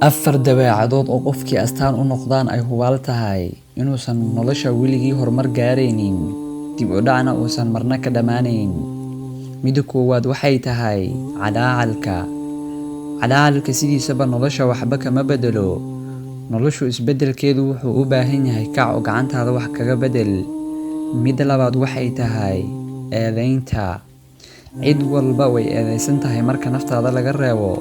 Afar dabeecadood oo qofkii astaan u noqdaan ay hubaal tahay inuusan nolosha weligii horumar gaaraynin, dib u dhacna uusan marna ka dhammaanayn. Midda koowaad waxay tahay calaacalka. Calaacalka sidiisaba nolosha waxba kama beddelo. Noloshu isbeddelkeedu wuxuu u baahan yahay kac oo gacantaada wax kaga beddel. Midda labaad waxay tahay eedaynta. Cid walba way eedaysan tahay marka naftaada laga reebo.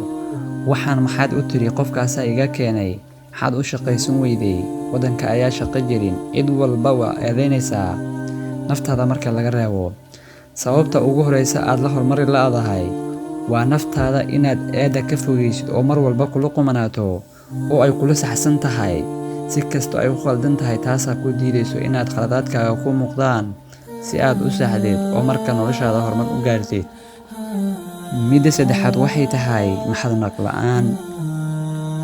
Waxaan maxaad u tiri, qofkaasaa iga keenay, maxaad u shaqaysan weyday, waddanka ayaa shaqo jirin. Cid walba waa eedaynaysaa naftaada marka laga reebo. Sababta ugu horreysa aad la horumari la'dahay waa naftaada inaad eedda ka fogeysid oo mar walba kula qumanaato oo ay kula saxsan tahay. Si kastoo ay ku khaldan tahay, taasaa ku diidayso inaad khaladaadkaaga ku muuqdaan si aad u saxdid oo marka noloshaada horumar u gaartid. Midda saddexaad waxay tahay mahadnaq la'aan.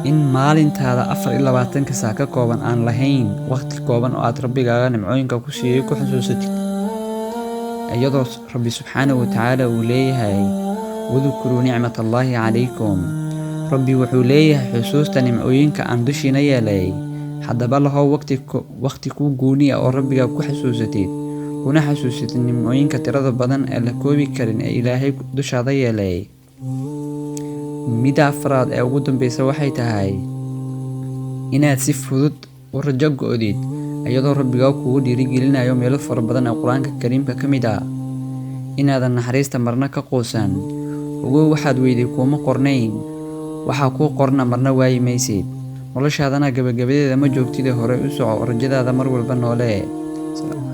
In maalintaada 24-ka saac ka kooban aan lahayn waqti kooban oo aad Rabbigaaga nimcooyinka ku siiyay ku xusuusatid. Iyadoo Rabbi subxaanahu wa tacaala uu leeyahay: "Wadkuruu nicmatallahi calaykum." Rabbi wuxuu leeyahay, xusuusta nimcooyinka aan dushiina yeelay. Haddaba lahow waqti kuu gooni ah oo Rabbiga ku xasuusatid, kuna xasuusatid nimcooyinka tirada badan ee la koobi karin ee Ilaahay dushaada yeelay. Midda afraad ee ugu dambeysa waxay tahay inaad si fudud u rajo go'did, iyadoo Rabbigaa kugu dhiirigelinayo meelo fara badan ee Qur'aanka Kariimka ka mid ah inaadan naxariista marna ka quusan. Ogow, waxaad weyday kuuma qornayn, waxa kuu qorna marna waayi maysid. Noloshaadana gabagabadeeda ma joogtide, hore u soco, rajadaada mar walba noolee.